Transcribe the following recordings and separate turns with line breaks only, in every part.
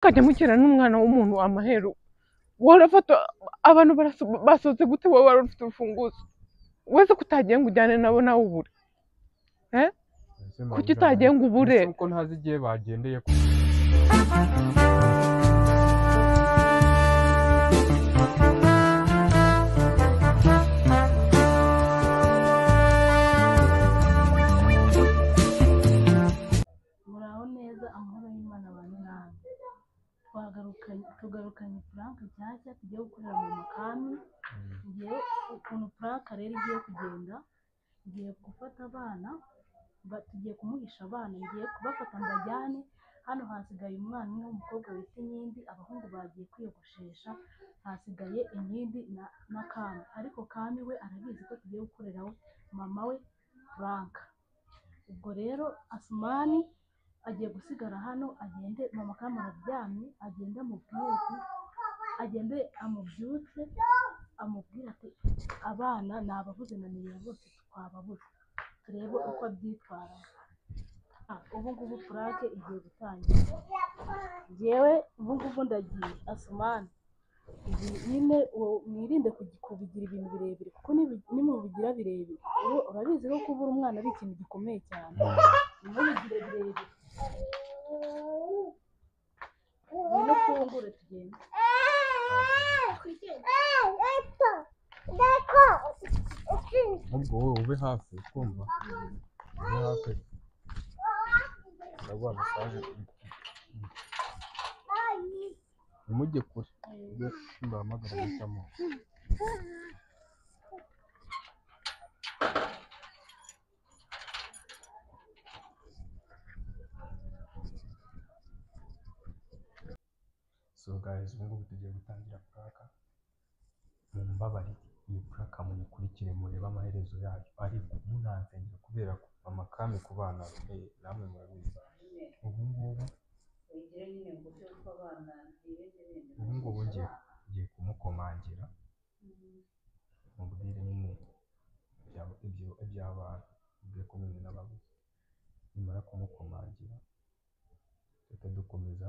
Ukajya mukina n'umwana w'umuntu amaheru warafata abantu basohotse gute wowe wari ufite urufunguzo wese kutagiye ngo ujyane nabo nawe ubure kuki utagiye ngo ubure
kuko ntazi igihe bagendeye.
Muraho neza, amahoro y'Imana abane namwe. Tugarukanye prank nshyashya tugiye gukorera mu makami. Ngiye ukuntu prank rero igiye kugenda, ngiye gufata abana, tugiye kumuhisha abana, ngiye kubafata mbajyane. Hano hasigaye umwana umwe w'umukobwa wita Inkindi, abahungu bagiye kwiyogoshesha, hasigaye Inkindi na Kami. Ariko Kami we arabizi ko tugiye gukoreraho mama we prank. Ubwo rero Asumani agiye gusigara hano, agende mama Kami araryamye, agende amubwire ati, agende amubyutse amubwire ati abana nababuze na Nirera bose twababuze, turebe uko abyitwara. Ubu ngubu prank igiye gutangira. Njyewe ubu ngubu ndagiye Asumani, nyine mwirinde kubigira ibintu birebire, kuko nimubigira birebire urabizi ko kubura umwana ari ikintu gikomeye cyane. Nimubigire birebire, ngwino ufungure tugende.
Ubwo wowe ube hafi kumva, ube hafi ndaguha mesaje, ntimujye kure mbahamagara gucamo. So guys, ubu ngubu tugiye gutangira prank. Mumbabarire iyi prank muyikurikire murebe amaherezo yayo, ariko munansengera kubera ko mama Kami ku bana namwe murabizi. Ubu ngubu ngiye kumukomangira mubwire nyine iby'abana, mubwire ko nyine n'ababuze. Nimara kumukomangira reka dukomeza,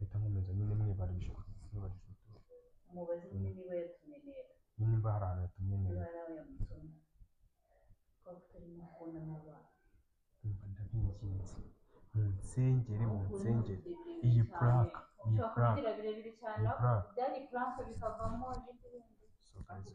reka nkomeza nyine mwibarije
mubaze niba yatumye neza,
nimba hari ahantu yatumye neza, ndabinginze munsengere, munsengere iyi prank, iyi prank, iyi prank. So guys,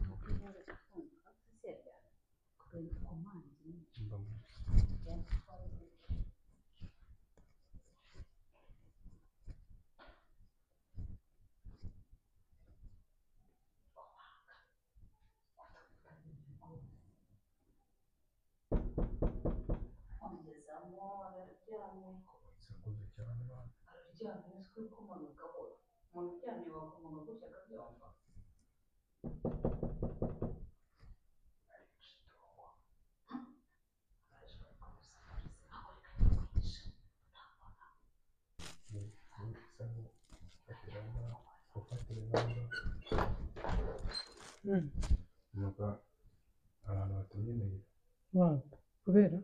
Abantu batumye neza
kubera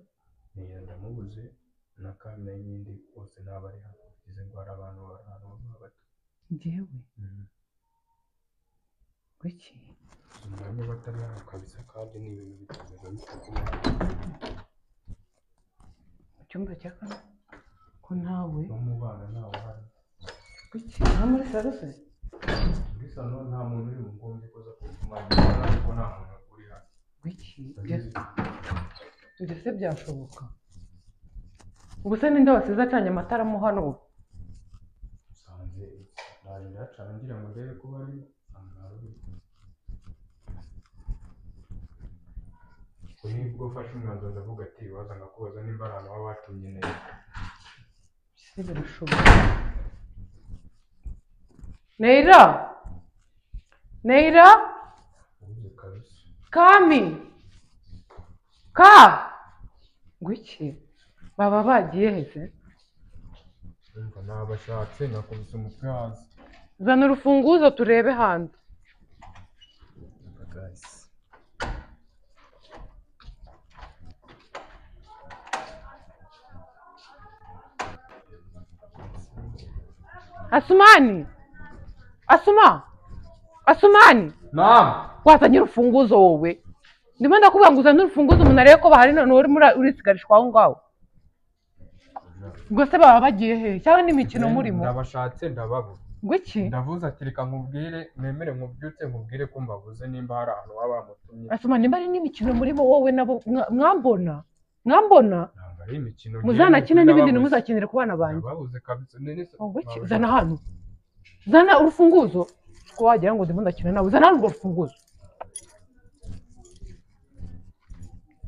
Nirera ndamubuze na Kami na Inkindi bose ntabari hano, bivuze ngo hari abantu baba bato.
Njyewe kuki
umwanya batari hano kabisa, kandi ni ibintu bikomeza bituma
mu cyumba cya Kami ko ntawe
no mu bana ntawe uhari.
Kuki nta muri salo se?
Muri salo nta muntu uri bugombye kuza kumangira, ariko nta muntu uri hano.
Kuki ibyo se byashoboka? Ubu se ninde wasize acanye amatara mo hano?
Nsanze ndaje ndacana ngira ngo ndebe ko bari ahantu. Nibwo mfashe umwanzuro ndavuga ati waza nkakubaza nimba ari ahantu waba watumye neza.
Se birashoboka? Neira, Neira, Kami, ka ngwiki baba bagiye heze?
Umva nabashatse nakubise umutwe hasi.
Zana urufunguzo turebe hanze.
Guys,
Asumani, Asuma, Asumani.
Naam.
Wazanye urufunguzo wowe. Ndimo ndakubwira ngo uzane urufunguzo umuntu arebe ko bahari none uri urisigarishwa aho ngaho. Ubwo se baba bagiye he? Cyangwa n'imikino murimo?
Ndabashatse ndababura.
Ngo iki?
Ndavuze ati reka nkubwire, nemere nkubyutse nkubwire ko mbabuze nimba hari ahantu waba wamutumye.
Asuma nimba ari n'imikino murimo wowe nabo mwambona. Mwambona?
Ntabwo ari imikino.
Muzanakina n'ibindi ntimuzakinire ku bana banjye.
Ndababuze kabisa.
Ngo iki? Zana hano. Zana urufunguzo. Ko wagira ngo ndimo ndakina nawe. Zana urwo rufunguzo.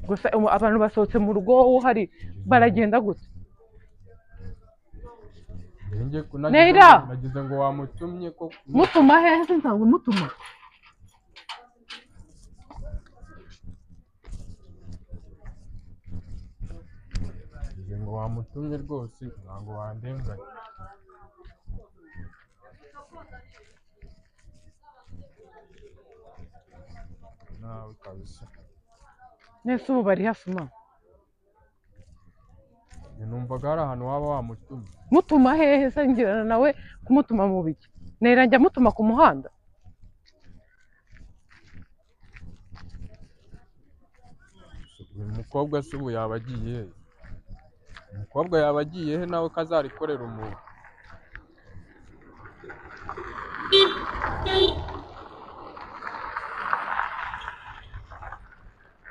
Gusa abantu basohotse mu rugo uhari baragenda gute? Neira!
Nagize ngo wamutumye ko
mutuma hehe se nsanzwe mutuma.
Nagize ngo wamutumye rwose ntabwo wandenganya. Nawe kabisa.
Nese ubu bari Asuma.
Numvaga hari ahantu waba wamutumye.
Mutuma hehe se ngirana nawe kumutuma mu biki? Neira njya mutuma ku muhanda.
Uyu mukobwa se ubu yaba agiye he? Umukobwa yaba agiye he nawe ko azarikorera umuntu?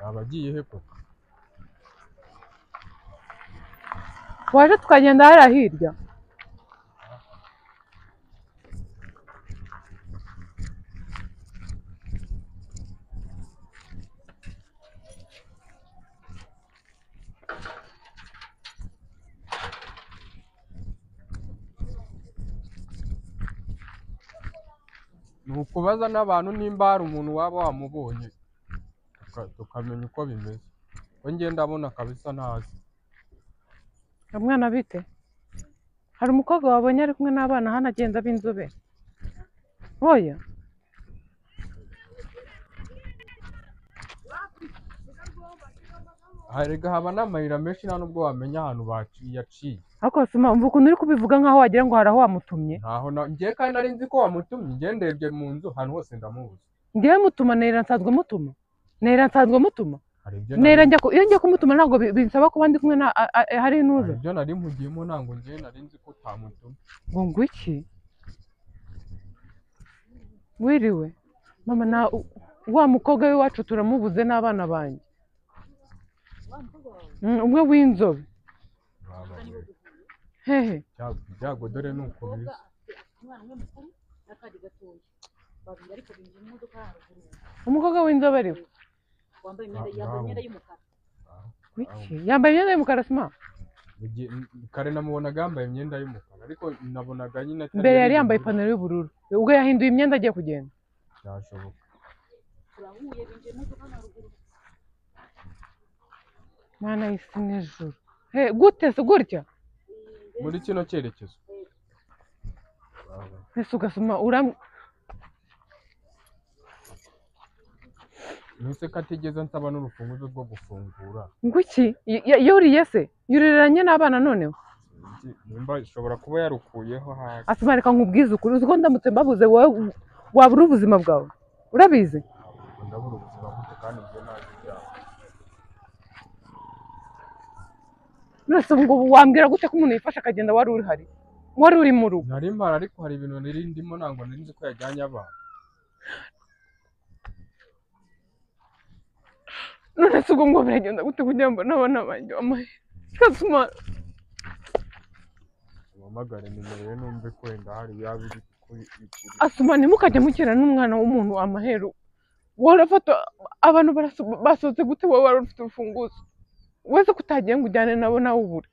Yaba agiye he koko?
Waje tukagenda hariya hirya.
Ni ukubaza n'abantu nimba hari umuntu waba wamubonye tukamenya uko bimeze. Ko njye ndabona kabisa ntazi.
Mwana bite? Hari umukobwa wabonye ari kumwe n'abana hano agenda b'inzobe. Oya.
Harega haba n'amayira menshi nta nubwo wamenya ahantu yaciye.
Ariko Asuma umva ukuntu uri kubivuga nkaho wagira ngo hari aho wamutumye.
Ntaho na njye kandi nari nzi ko wamutumye, njye ndebye mu nzu ahantu hose ndamubuze.
Njyewe mutuma Neira nsanzwe mutuma. Neira nsanzwe mutuma. Neira njya iyo njya kumutuma ntabwo binsaba kuba ndi kumwe na hari inuza.
Ibyo nari mpugiyemo ntabwo njye nari nzi ko utamutuma.
Ngo ngwiki? Wiriwe mama na wa mukobwa w'iwacu turamubuze n'abana banjye. Umwe w'inzobe. Hehe.
Ibyago dore nuko biza.
Umukobwa w'inzobe ariwe.
Yambaye imyenda y'umukara.
Wiki? Yambaye imyenda y'umukara Asuma?
Kare namubonaga yambaye imyenda y'umukara ariko nabonaga nyine
mbere yari yambaye ipantaro y'ubururu. Ubwo yahinduye imyenda agiye kugenda.
Byashoboka.
Turahuye binjiye mu modoka haruguru.
Mana y'isi n'ijuru. He gute se gutya?
Muri kino cyerekezo.
Ese ugasoma uram
Nuse ko atigeze nsaba n'urufunguzo rwo gufungura.
Ngwiki? Yuriye se? Yuriranye n'abana noneho?
Nimba ishobora kuba yarukuyeho hasi.
Asuma reka nkubwize ukuri, uzi ko ndamutse mbabuze wowe wabura ubuzima bwawe. Urabizi?
Ndabura ubuzima gute kandi njye ntazi ibyawe.
None ngo wambwira gute ko umuntu yifashe akagenda wari uri hari? Wari uri mu rugo.
Nari mpari ariko hari ibintu nari ndimo ntabwo nari nzi ko yajyanye abana.
None se ubwo ngo biragenda gute kugira ngo n'abana banjye bamahe? Asuma
Umpamagare nimero ye numve ko wenda hari yaba iri kuri ikiri.
Asuma ntimukajye mukina n'umwana w'umuntu amaheru. Warafata abantu basohotse gute wowe wari ufite urufunguzo? Wese ko utagiye ngo ujyane nabo nawe ubure.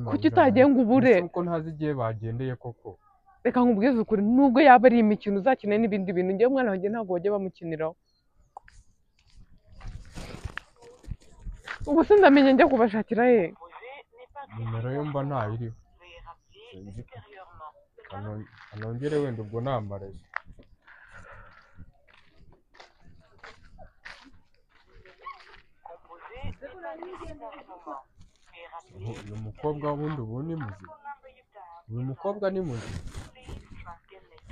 Kuki utagiye ngo ubure?
Kuko ntazi igihe bagendeye koko.
Reka nkubwize ukuri nubwo yaba ari imikino uzakina n'ibindi bintu njyewe umwana wanjye ntabwo bajya bamukiniraho. Ubu sindamenya njya kubashakira he?
Nimero yo mba ntayiriho. Anongere wenda ubwo nambareje. Uyu mukobwa wundi ubu ni muzima. Uyu mukobwa ni muzima.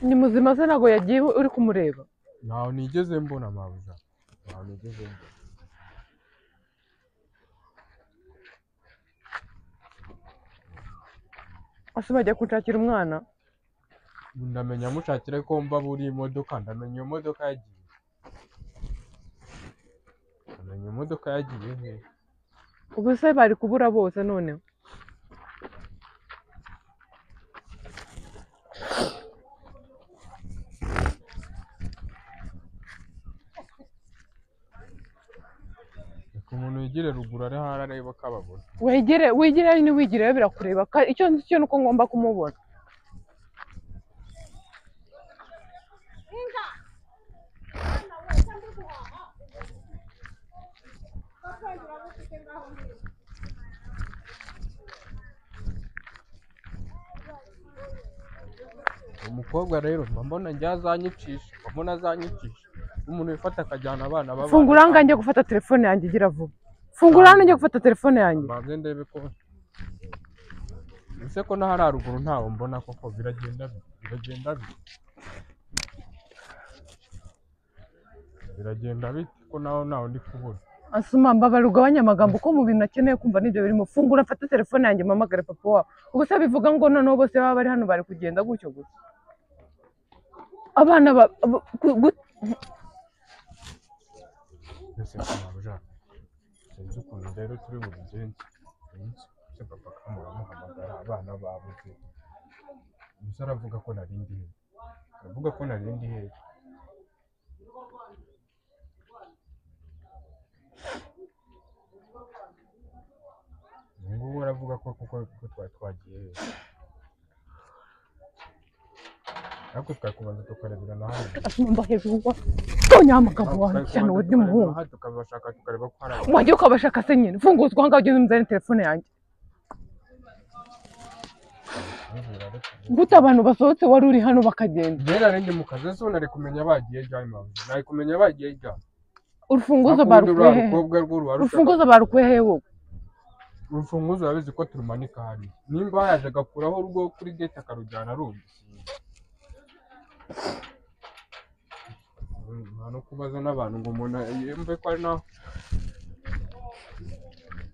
Ni muzima se ntabwo yagiye uri kumureba?
Ntawe nigeze mbona mabuja. Ntawe nigeze mbona.
Ase bajya kunshakira umwana?
Ndamenya mushakire ko mba buri imodoka, ndamenya iyo modoka yagiye. Ndamenya imodoka yagiye he?
Ubu se bari kubura bose noneho.
Reka umuntu yigire ruguru ari hara areba ko ababona.
Wegere wigire ntiwigire birakureba. Icyo nzi cyo nuko ngomba kumubona.
Umukobwa rero mbona njya azanyicisha, mbona azanyicisha. Umuntu wifata akajyana abana baba.
Fungura hano njye gufata telefone yanjye igira vuba. Fungura hano njye gufata telefone yanjye.
Mbanze ndebe ko ese ko n'ahari haruguru ntawe mbona koko biragenda biragenda biragenda bite ko naho nawe ndi kubona.
Asuma mbabara ugabanya amagambo ko mu bintu akeneye kumva n'ibyo birimo. Fungura mfate telefone yanjye mpamagare papa wabo. Ubu se bivuga ngo noneho bose baba bari hano bari kugenda gutyo gusa. Abana ba
Ese mabuja sinzi ukuntu rero turi bubigenze. Se papa kamuramuhamagara abana babuze. Gusa aravuga ko nari ndi he. Aravuga ko nari ndi he. Ngubu aravuga ko kuko twari twagiye he. Ariko twakubanza tukarebera na hano.
Asuma mba hejuru wa tonya amagambo wanjye cyane we ry'umuhungu.
Tukabashaka tukareba ko hari abantu.
Wajya ukabashaka se nyine. Funguzwa ahangaha ugende unzanire telefone yanjye. Gute abantu basohotse wari uri hano bakagenda?
Njye nari ndi mu kazi ese nari kumenya bagiye ryari mabuja. Nari kumenya bagiye ryari.
Urufunguzo barukuye he? Urufunguzo barukuye he wowe?
Urufunguzo urabizi ko turumanika hariya. Nimba yaje agakuraho urwo kuri gate akarujyana rundi. Nta no kubaza n'abantu ngo umuntu yumve ko ari naho.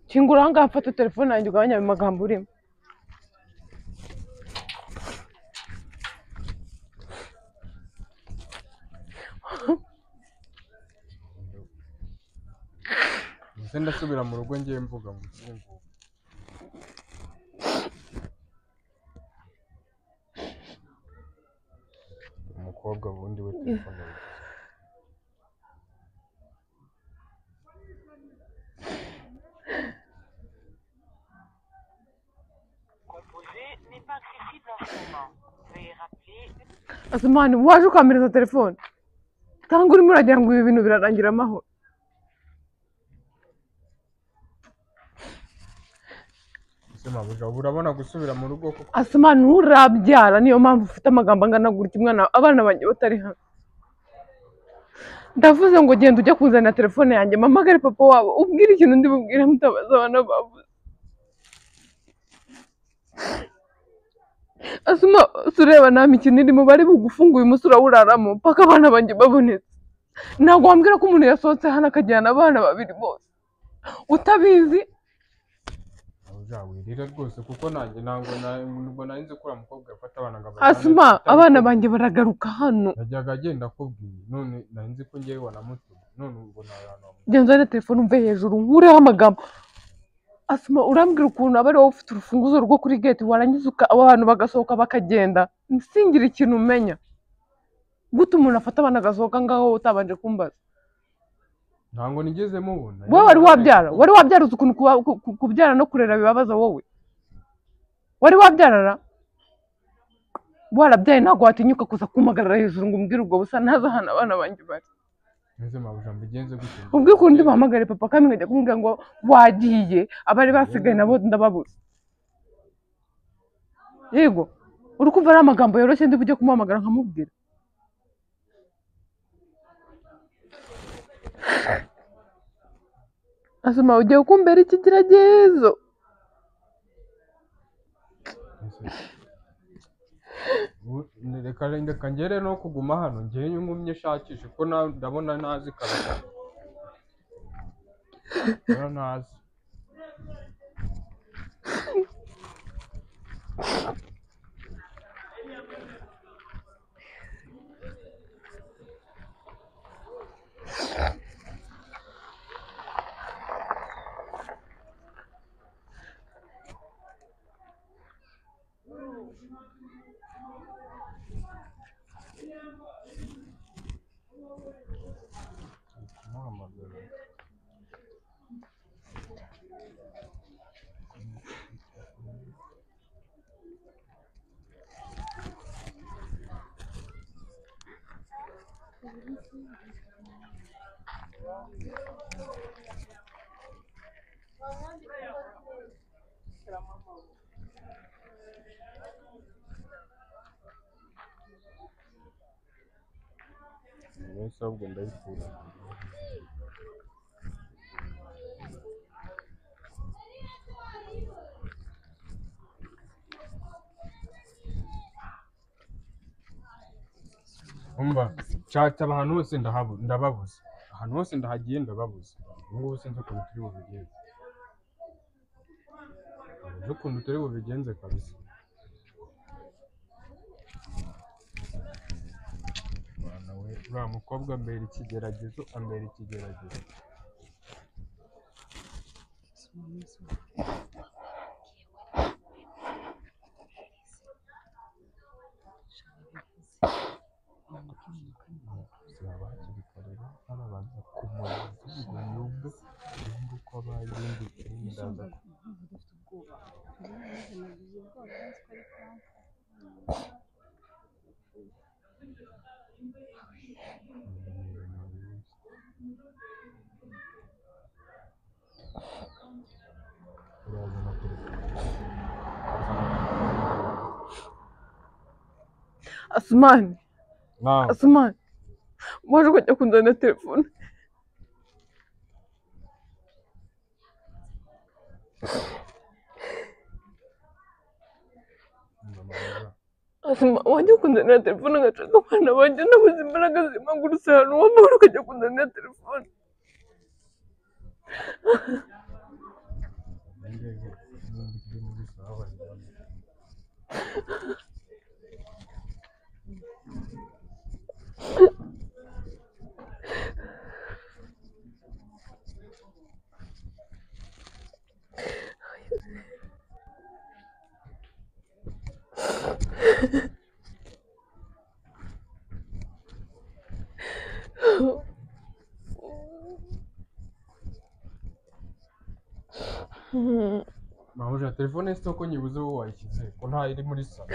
Kingura ahangaha mfate telefone yanjye ugabanye ayo magambo urimo.
Ese ndasubira mu rugo ngiye mvuga ngo ubu. Umukobwa bundi we telefone ye.
Asumani waje ukampereza telefone cyangwa urimo uragira ngo ibi bintu birarangira amahoro?
Ese mabuja urabona gusubira mu rugo koko?
Asumani nturabyara niyo mpamvu ufite amagambo angana gutya umwana abana banjye batari hano. Ndavuze ngo genda ujye kuzana telefone yanjye mpamagare papa wabo ubwire ikintu ndi bubwire mutabaza abana babuze. Asuma sureba nta mikino irimo bari bugufunguye umunsi urawuraramo paka abana banjye babonetse. Ntabwo wambwira ko umuntu yasohotse hano akajyana abana babiri bose utabizi.
Mabuja wirira rwose kuko nanjye ntabwo nari nzi ko uriya mukobwa yafata abana ngo abajyane.
Asuma abana banjye baragaruka hano.
Najyaga agenda akubwiye none nari nzi ko ngewe wanamutumye none ubwo nta hantu wamutumye.
Genda uzane telefone umve hejuru nkureho amagambo. Asuma urambwira ukuntu aba ari wowe ufite urufunguzo rwo kuri gate warangiza abantu bagasohoka bakagenda singire ikintu umenya. Gute umuntu afata abana agasohoka ngaho utabanje kumbaza?
Ntabwo nigeze mubona.
Wowe wari wabyara? Wari wabyara uzi ukuntu kubyara no kurera bibabaza wowe? Wari wabyarara? Warabyaye ntabwo watinyuka kuza kumpagarara hejuru ngo umbwire ubwo busa ntazi ahantu abana banjye bari.
Ese mabuja mbigenze gute?
Ubwo ukuntu ndi buhamagare papa kandi nkajya kumubwira ngo wagiye abari basigaye nabo ndababuze. Yego uri kumva ari amagambo yoroshye ndi bujye kumuhamagara nkamubwira. Asuma ugiye kumbera ikigeragezo.
Reka reka ngere no kuguma hano ngewe ngumye shakishe ko ndabona ntazi kabisa. Ndabona ntazi. Kumuhamagara. Mbese ahubwo ndabikura. Umva nshatse ahantu hose ndababuze, ahantu hose ndahagiye ndababuze. Ubu ngubu sinzi ukuntu turi bubigenze, sinzi ukuntu turi bubigenze kabisa. Mwana we, uriya mukobwa ambera ikigeragezo, ambera ikigeragezo. Byaba hakiri kare barabanza kumubaza ngo yumve yumve uko abaye ubundi ndaza urazana telefone.
Asumani,
Naam.
Asumani, waje kujya kunzanira telefone. Asuma, wajya kunzanira telefone ngashaka abana banjye, nabuze imbaraga zimpagurutse ahantu, wamahoro ukajya kunzanira telefone.
Mabuja, telefone se ko nyibuze wowe wayishyize ko nta iri muri salo.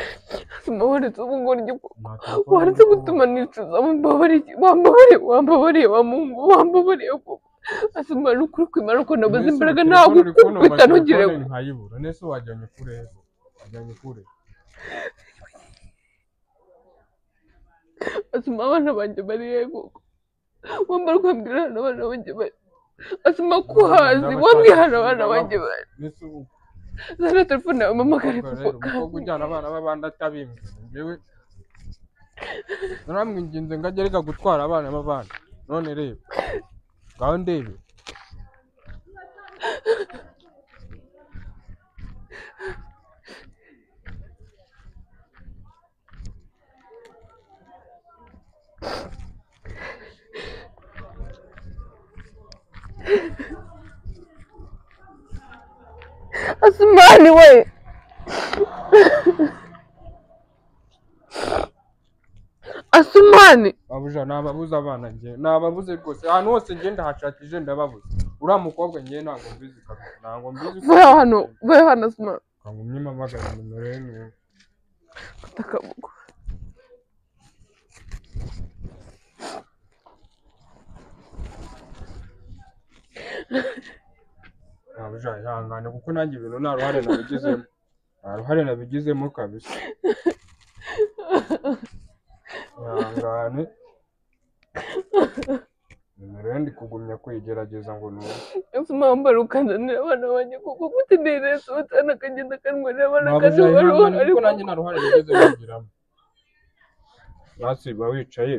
Asuma, waretse ubugoryi,
Nta telefone
waretse
iri
gutuma nicuza, wambabariye, wambabariye, wambabariye, wa Mungu, wambabariye koko. Asuma, ni ukuri kwimana ko nabuze
Mbese ubu
imbaraga
telefone uri kubona
nagukubita ntugire
telefone nkayibura, nese wajyanye kure he? Wajyanye kure.
Asuma, abana banjye bari he koko? Wambara ukambwira ahantu abana banjye bari. Asuma, ko uhazi, wambwiye ahantu abana banjye bari.
Mbese ubu
Zana telefone yawe umpamagare
umukobwa
kuko
rero, umukobwa ujyana abana b'abandi atabimbwiye, njyewe naramwinginze ngo ajye areka gutwara abana b'abandi, none reba ngaho ndebe.
Asumani we, Asumani,
Abuja, nababuze abana njye, nababuze rwose, ahantu hose njye ndahashakije ndababuze. Uriya mukobwa njye ntabwo mbizi kabisa, ntabwo mbizi.
Va hano, va hano Asumani.
Kangumye mpamagara nimero ye niwe.
Fata akaboko.
Abuja, ihangane kuko nanjye ibintu nta ruhare nabigizemo, nta ruhare nabigizemo kabisa. Ihangane, nimero ye ndi kugumya kuyigerageza ngo numve.
Asuma, wambara ukanzanira abana banjye kuko gutegereza utana akagenda akantwarira abana
Abuja,
kandi wari
ihangane
uhari
kuko nanjye
koko.
nta ruhare nigeze mbigiramo. Basi uba wicaye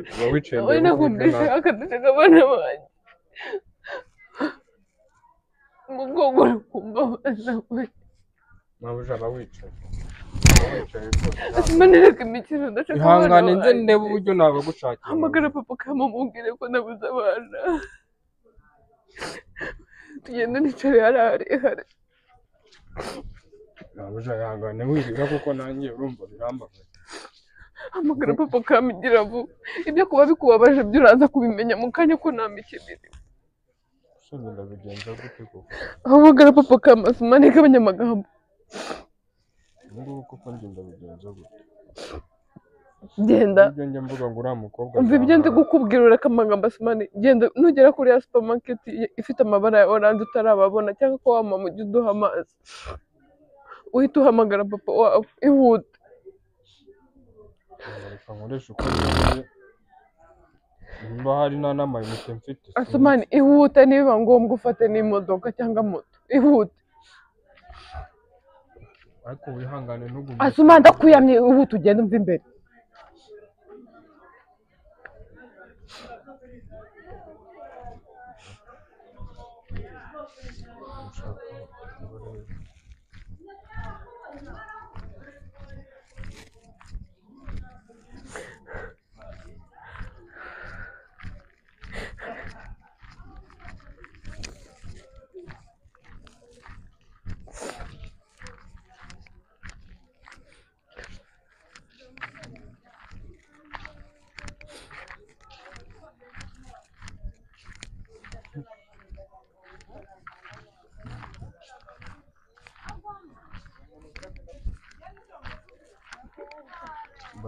wowe nakubwije akadashaka abana banjye umugongo uri kumbabaza we.
Mabuja aba wicaye
Asumani reka imikino ndashaka abana
ihangane nze
banjye.
ndebe uburyo nabagushakira.
Hamagara papa kamamubwire ko nabuze abana tugende nicare hariya harehare.
Mabuja ihangane wirira kuko nanjye urumva birambabaza.
Hamagara papa kamigira vuba ibyo kuba bikubabaje byo uraza kubimenya mu kanya ko nta mikino irimo.
Usanga ndabigenza gute koko?
Hamagara papa kama Asumani k'abanyamagambo.
Ubu ngubu koko njye ndabigenza gute?
Genda
Ibyo njya mvuga ngo uriya mukobwa
umva ibyo ndi kukubwira ureka amagambo Asumani. Genda nugera kuri ya supermarket ifite amabara ya oranje utarababona cyangwa ko wa mama ujya uduha amazi uhita uhamagara papa wawe ihute.
Reka nkoreshe uko nshoboye niba hari nta n'amayinite mfite.
Asumani ihute nibiba ngombwa ufate n'imodoka cyangwa moto ihute.
Ariko wihangane ntugume.
Asumani ndakuyamye ihute ugende umva imbere.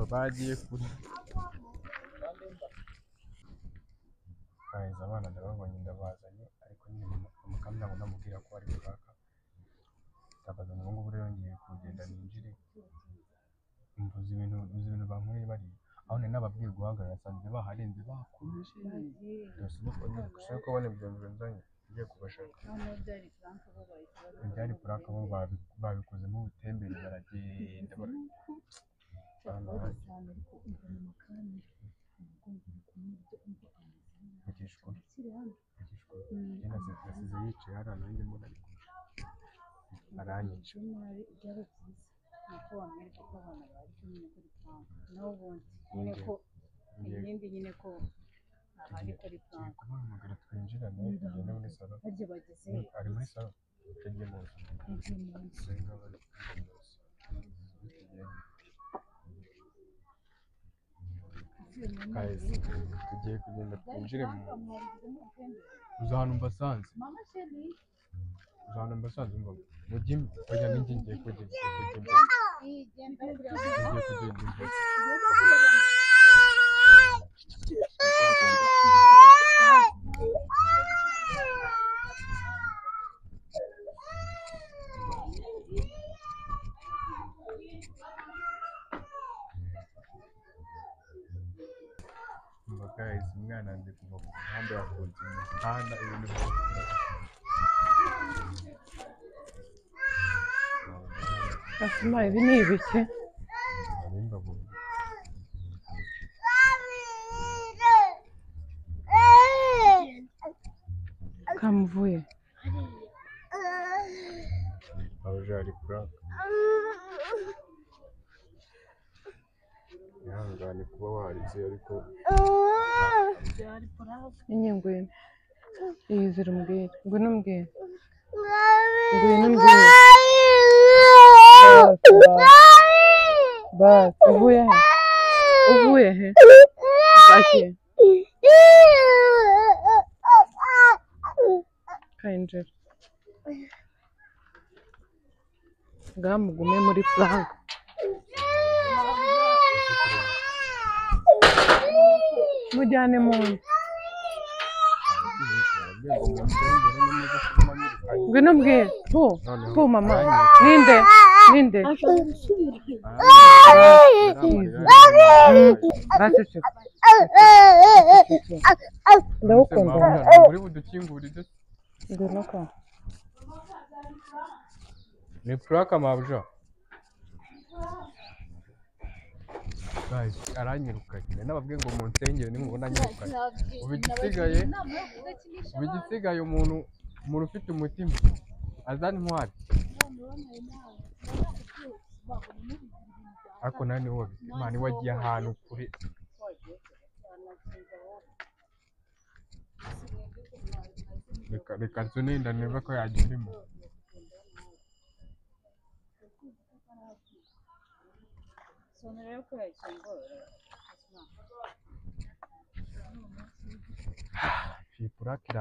Bagiye kure. Guys, abana ndababonye ndabazanye ariko nyine mama ntabwo ndamubwira ko ari buraka. Ndabazanye ubu ngubu rero ngiye kugenda ninjire. Mvuze ibintu bankoreye bariya. Aho nari nababwiye guhagarara nsanze baharenze bakomeje. Gusa ko bane ibyo nzanye ngiye kubashaka. Ibyari puraka bo babikozemo ubutembere baragenda nasize yicaye hariya nanjye mbona aranyica. Ngiye kumuhamagara twinjirane tugende muri salo. Ari muri salo yagiye mu nzu. Senga bari mu nzu. Guys, tugiye kugenda twinjire mu uza ahantu mbasanze. Uza ahantu mbasanze umva mujye oya ninjye ngiye kugenda imbere. Ngiye kugenda imbere. Guys, umwana ndi kuva ku muhanda yakunze umuhanda ibintu
Asuma ibi ni ibiki? Kamuvuye.
Abajari puraka. Ihangane kuba warize ariko
Nyine ngwino. Iyizire umbwire. Ngwino umbwire. Ngwino umbwire. Basi, uvuye he? Uvuye he? Pakiye. Kayinjira. Ngaha mugume muri puraka. Mujyane mu nzu. Ngwino mbwire. Po, po mama. Ninde? Ninde? Baceceka. Ndagukunda.
Uri budukingurire.
Ngwino kwa.
Ni puraka mabuja. Guys, aranyirukanye. Nari nababwiye ngo munsengere nimubona anyirukanye. Ubu igisigaye
Inama yo kudakinisha
ubu
abana.
igisigaye umuntu ufite umutima azantware. Ariko nawe niwe wabite Imana wagiye ahantu kure. Reka nsone inda ndebe ko yagira impuhwe.
Sonera yo ko yakingura.
Iyi purake.